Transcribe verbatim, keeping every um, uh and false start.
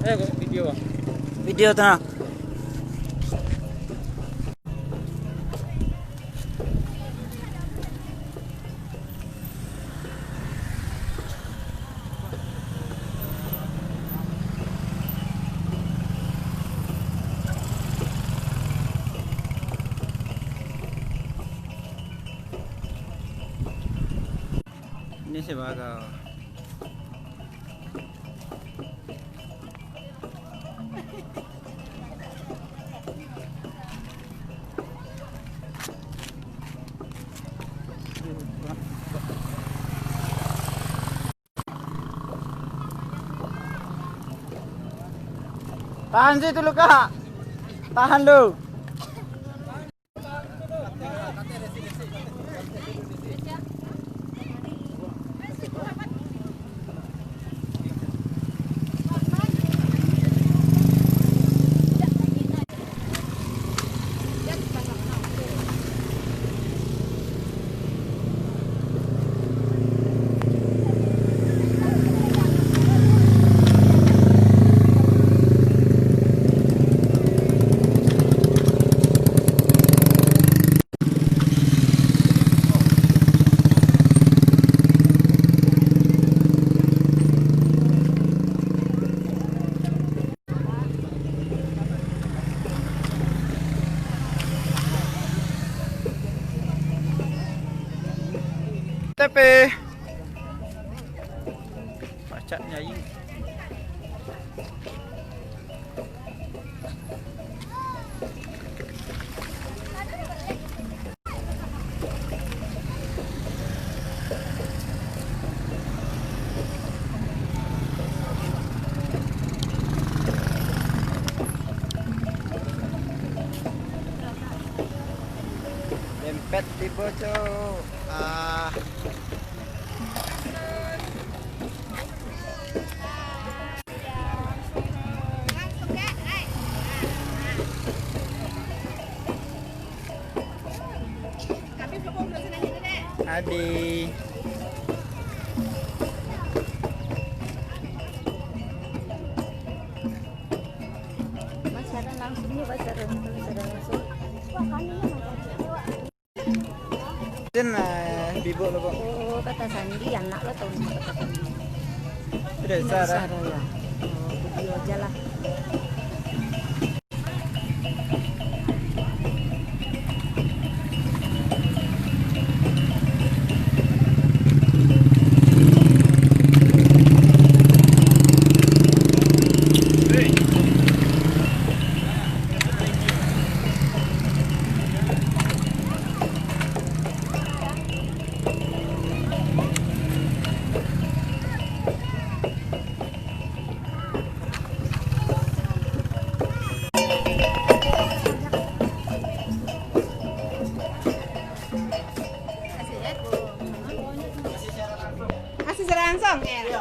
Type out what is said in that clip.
Video, Bang. Video tu nah. Ini sebagai Tahan situ lu, Kak. Tahan lu. T P. Pacak nyai. Dempet tibo, Cok. Ah. Adi. Pasaran langsung ni, pasaran, pasaran langsung. Wah, kami ni macam tu. Jen, eh, bibuk lo, Bang. Oh, kata Sandi, anak lo tahu nama kata Sandi. Sudah besar, ah? Besar, ya. Oh, video aja lah. Masih secara langsung, ya?